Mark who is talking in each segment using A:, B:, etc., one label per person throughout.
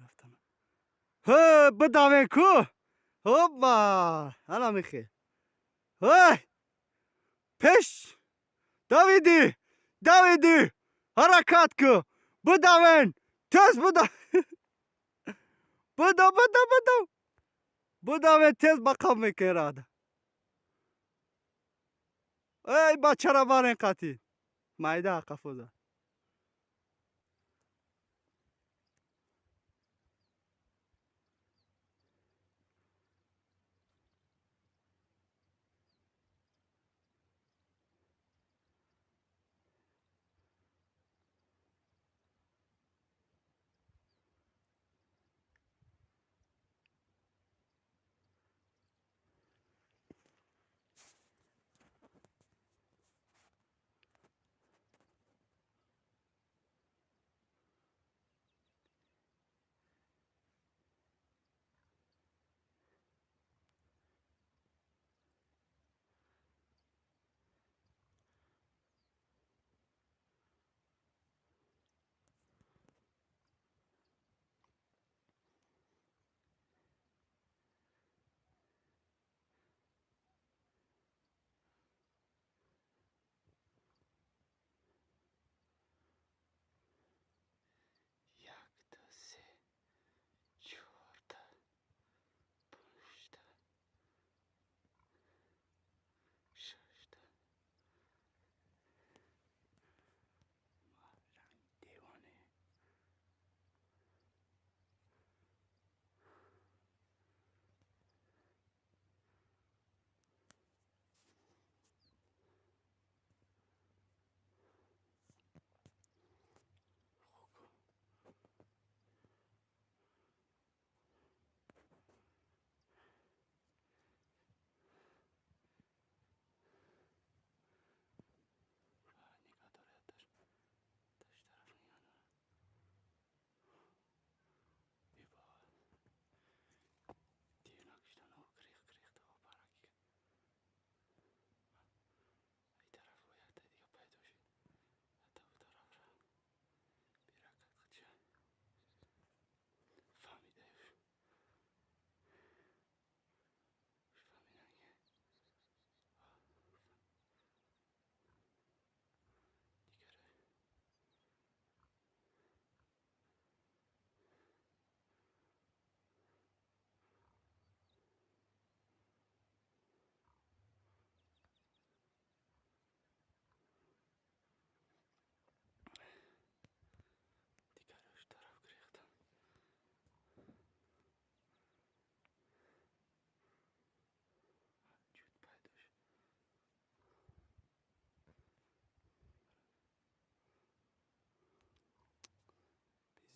A: Рафтан. Ҳе, бидавен ку. Ҳопа, ана михе. Ҳей, пеш давиди, давиди, ҳаракат ку, бидавен, тез буда, буда, буда, буда, бидавен, тез ба қаб мекерад. Эй, бачара барен қатӣ майда қафоза.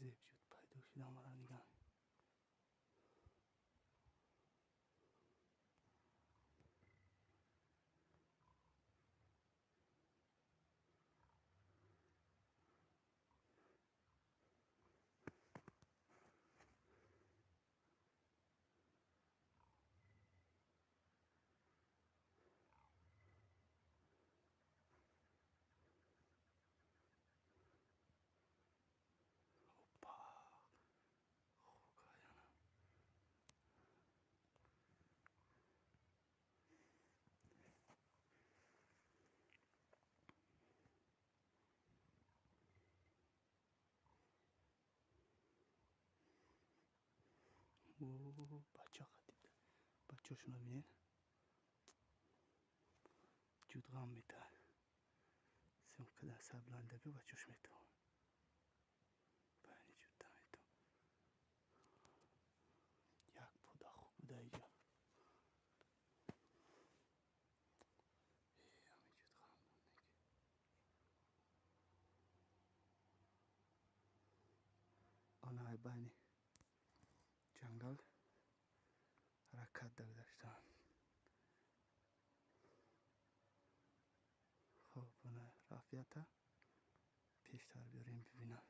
A: Зеб пайдо шуда, мара нигаҳ. Бача хатиб, бачашона бинед, ҷуд ғам метаҳад. Семкада сабланда би бачаш метавон байни ҷудда метавон. Як пода хуб буда иҷа. Ами ҷуд ғам. Ана байни ҷангал ҳаракат дагаштаанд. Хоб, ана рафията пештар биёрем, бибинам.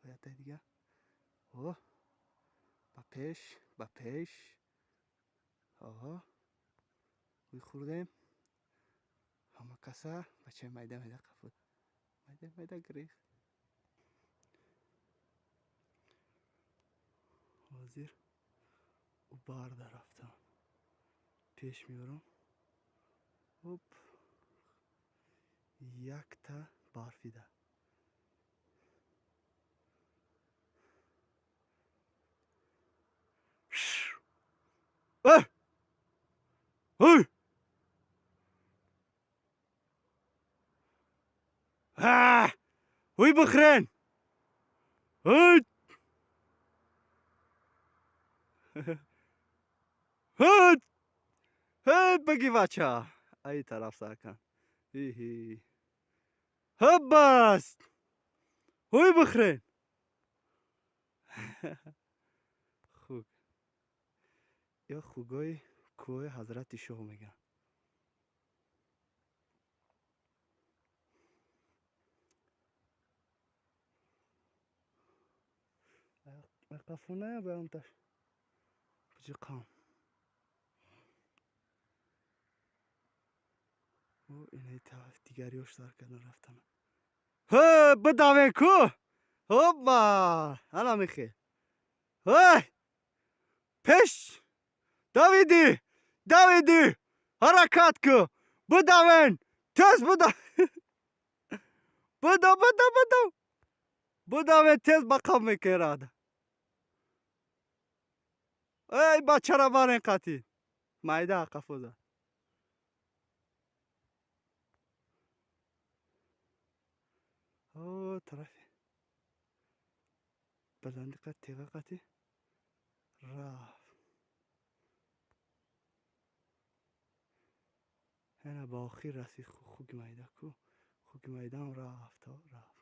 A: Боятай дига. О, ба пеш, ба пеш. Оҳо, ӯй хӯрдем ҳама каса. Бачаи майда майда қафуд, майда майда гирифт. Ҳозир ӯ барда рафтам. Пеш меорам. Оп. Якта барфида. Ой! Ой, бихрен! Ой! Ҳуд! Ҳуд, биги бача! Ай тараф сар кан. Хи-хи. Ҳуб, баст! Ҳуй, бихрен! Хуг. Ё хугои кӯҳи Ҳазрати Шоҳ мегӯянд. Қафуная барамташ. Буҷи қам. О, инаи тараф дигариёш сар кардан рафтан. Ҳе, бидавен ку! Ҳоппа! Ана михе. Ҳей! Пеш! Давиди! Давиди! Ҳаракат ку! Бидавен! Тез бидав! Бидав, бидав, бидав! Бидавен, тез ба қаб мекерад. Эй, бачара барен қатӣ. Майда қафоза. О, тарафи. Баланди қат теға қатӣ рафт. Ана ба охир расид, хуги майда ку. Хуги майдаам рафт, рафт.